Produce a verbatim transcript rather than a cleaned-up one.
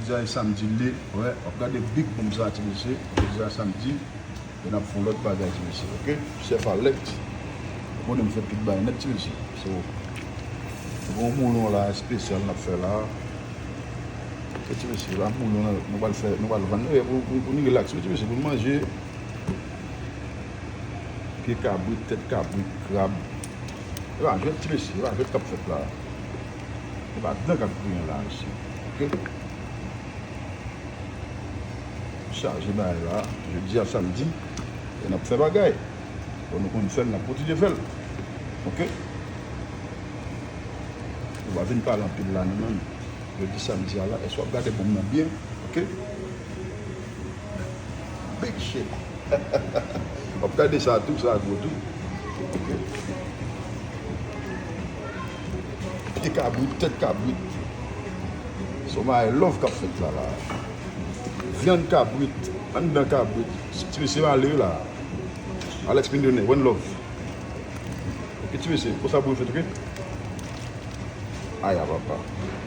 Jodi a e samdi li ye, wè, w ap gade big bonm sa, ti mesye. Jodi a samdi, e n ap fè yon lòt bagay, ti mesye, oke? Chèf Alex, ou konnen m fè tout bagay nèt, ti mesye. So, gen yon moulon la, espesyal n ap fè la. E ti mesye, la, moulon, nou pral fè, nou pral vann, e, pou, pou, pou nou relaks, wi, ti mesye, pou nou manje. Pye kabrit, tèt kabrit, krab. E pa jwèt, ti mesye, e pa jwèt k ap fèt la. E pa dan k ap griyen la, mesye. Oke? Chaje bagay la. Jodi a samdi, e n ap fè bagay. Bon, nou konn fè l, n ap kontinye fè l. Oke? Nou pa vin pale anpil la, non, non. Jodi samdi a la, èske w ap gade bonm nan byen? Oke? Big shit. W ap gade sa tou, sa gwo tou. Oke? Pye kabrit, tèt kabrit. Se yon bagay love k ap fèt la, la. Vyann kabrit, anndan kabrit. Ti mesye malere la. Alex Milyonè, one love. Oke, ti mesye, konsa pou yo fèt, oke? Aya, papa.